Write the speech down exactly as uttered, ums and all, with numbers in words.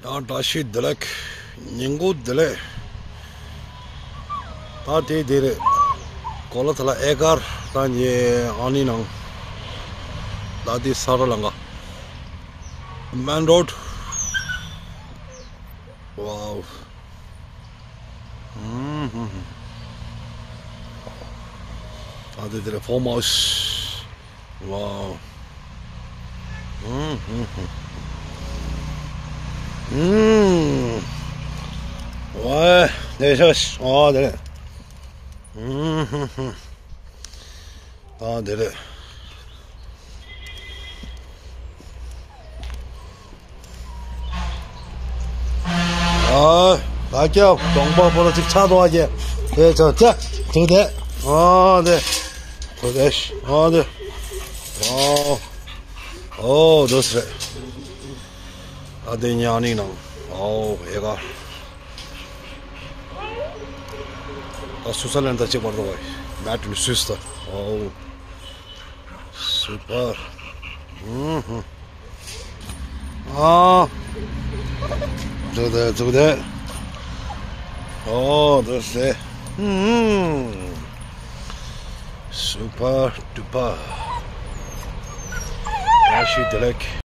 ཨ་བཀྲ་ཤིས་བདེ་ལེགས། ཉིན་གུང་བདེ་ལེགས། ད་དེ་དེ་རེད། གོ་ལ་ཐ་ལ་ཨེ་ཀར་ད་ཉེ་ཨ་ནི་ནང་། ད་དེ་ས་ར་ལང་ག་མན་རོ་ཌི། ཝའོ། ཨུམ་ཧུམ་ཧུམ། ད་དེ་དེ་རེད་ཕོམ་ཧའུ་སི། ཝའོ། ཨུམ་ཧུམ་ཧུམ། ཨུམ། ཝའེ། དེ་ཤོ་ཤ། ཨོ་དེ་རེད། ཨུམ་ཧུམ་ཧུམ། ཨ་དེ་རེད། ཨ་ད་ཀྱ་གྲོང་པ་པོ་ལ་ཅིག་ཆ་དོ་ཨ་ཀྱ། དེ་ཆ་ཀྱ། དུ་དེ། ཨ་དེ། དུ་དེ་ཤ། ཨ་དེ། ཨོ། ཨོ་དོ་སེ། ཨ་དེ་ཉ་ནིང་ནང་། ཨོ་ཨེ་ག་ད་སུ་ས་ལན་ད་ཅིག་བར་དོ་བའི་མེ་ཊི་ནི་སུས་ད། ཨོ། སུ་པར། ཨུམ་ཧུམ། ཨ། ཙུག་དེ་ཙུག་དེ། ཨོ་དེ་སེ། ཨུམ། སུ་པར་ཌུ་པར། བཀྲ་ཤིས་བདེ་ལེགས།